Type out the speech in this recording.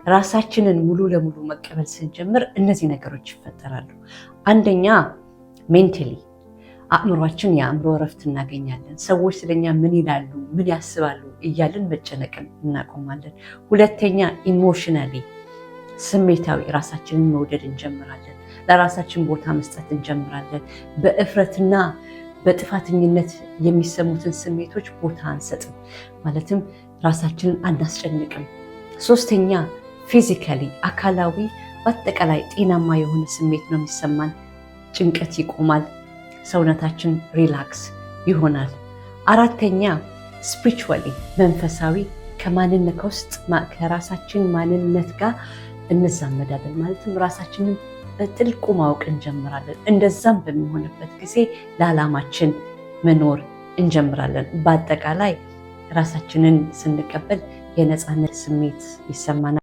ራሳችንን ሙሉ ለሙሉ መቀበል ስንጀምር እነዚህ ነገሮች ይፈጠራሉ። አንደኛ mentally አእምሯችን የአእምሮ እረፍት እናገኛለን። ሰዎች ስለኛ ምን ይላሉ፣ ምን ያስባሉ እያልን መጨነቅን እናቆማለን። ሁለተኛ emotionally ስሜታዊ ራሳችንን መውደድ እንጀምራለን። ለራሳችን ቦታ መስጠት እንጀምራለን። በእፍረትና በጥፋተኝነት የሚሰሙትን ስሜቶች ቦታ አንሰጥም፣ ማለትም ራሳችንን አናስጨንቅም። ሶስተኛ physically አካላዊ በአጠቃላይ ጤናማ የሆነ ስሜት ነው የሚሰማን። ጭንቀት ይቆማል። ሰውነታችን relax ይሆናል። አራተኛ spiritually መንፈሳዊ ከማንነት ከውስጥ ከራሳችን ማንነት ጋር እንዛመዳለን። ማለትም ራሳችንን በጥልቁ ማወቅ እንጀምራለን። እንደዛም በሚሆንበት ጊዜ ለዓላማችን መኖር እንጀምራለን። በአጠቃላይ ራሳችንን ስንቀበል የነፃነት ስሜት ይሰማናል።